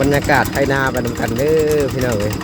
ບັນຍາກາດໄຖນາໄປນຳກັນເດີພີ່ນ້ອງເອີຍ.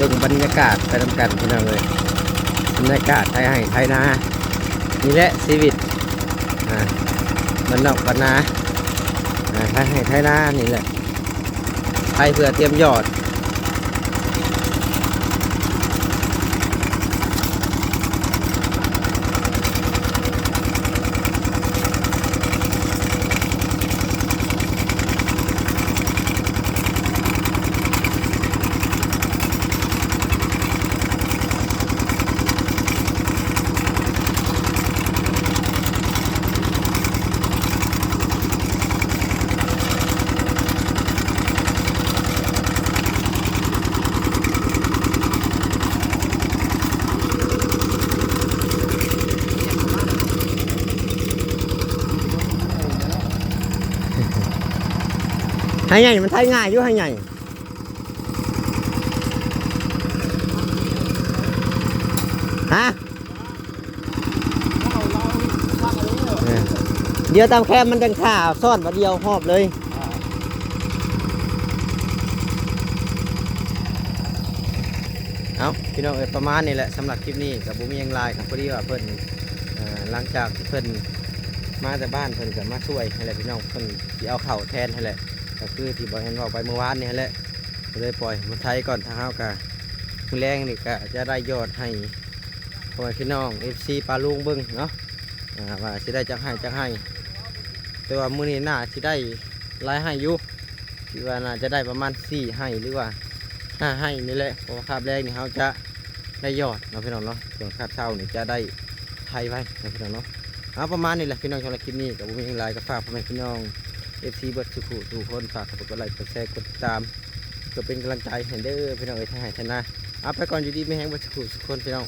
ເບິ່ງບັນຍາກາດໄປນຳກັນພີ່ນ້ອງເອີຍ, ບັນຍາກາດໄຖໄຮ່ໄຖນາ ນີ້ແຫຼະຊີວິດ ອ່າ ບ້ານນອກບ້ານນາ ອ່າ ໄຖໄຮ່ໄຖນານີ້ແຫຼະ ໄຖເພື່ອຕຽມຢອດ. ໄຮ່ໃຫຍ່ມັນໄຖງ່າຍຢູ່ ໄຮ່ໃຫຍ່ ຮະ? ເອີ ດຽວຕາມແຄມມັນຈັ່ງຖ້າຊ້ອນບາດດຽວຮອບເລີຍ. ເອົ້າ ພີ່ນ້ອງເອີຍ ປະມານນີ້ແຫຼະ ສຳລັບຄລິບນີ້ກໍບໍ່ມີຫຍັງຫຼາຍ ກໍພໍດີວ່າເພິ່ນ ເອີ ຫຼັງຈາກທີ່ເພິ່ນມາແຕ່ບ້ານ ເພິ່ນກໍມາຊ່ວຍຫັ້ນແຫຼະພີ່ນ້ອງ, ເພິ່ນຊິເອົາເຂົ້າແທນຫັ້ນແຫຼະ ກໍຄືທີ່ບໍ່ແມ່ນເວົ້າໄປມື້ວານນີ້ຫັ້ນແຫຼະ ກໍເລີຍປ່ອຍໃຫ້ເພິ່ນໄຖກ່ອນ. ທາງເຮົາກໍມື້ແລງນີ້ກໍຈະໄດ້ຢອດໃຫ້ພໍ່ແມ່ພີ່ນ້ອງເອັຟຊີປ້າລຸງເບິ່ງເນາະ ອ່າ ວ່າຊິໄດ້ຈັກໄຮ່ຈັກໄຮ່, ແຕ່ວ່າມື້ນີ້ໜ້າຊິໄດ້ຫຼາຍໄຮ່ຢູ່ ຄິດວ່າໜ້າຈະໄດ້ປະມານສີ່ໄຮ່ ຫຼືວ່າຫ້າໄຮ່ນີ້ແຫຼະ ເພາະວ່າຄາບແລງນີ້ເຮົາຈະໄດ້ຢອດເນາະພີ່ນ້ອງເນາະ, ສ່ວນຄາບເຊົ້ານີ້ຈະໄດ້ໄຖໄວ້ເນາະພີ່ນ້ອງເນາະ. ເອົາ ປະມານນີ້ແຫຼະພີ່ນ້ອງ, ສຳລັບຄລິບນີ້ກໍບໍ່ມີຫຍັງຫຼາຍ ກໍຝາກພໍ່ແມ່ພີ່ນ້ອງເອັຟຊີເບິດສູ່ຜູ້ສູ່ຄົນ ຝາກເຂົ້າໄປກົດໄລກ໌ ກົດແຊ ກົດຕິດຕາມ ເພື່ອເປັນກຳລັງໃຈໃຫ້ເດີພີ່ນ້ອງເອີຍ ໄຖໄຮ່ໄຖນາ. ເອົາ ໄປກ່ອນ ຢູ່ດີມີແຮງເບິດສູ່ຜູ້ສູ່ຄົນພີ່ນ້ອງ.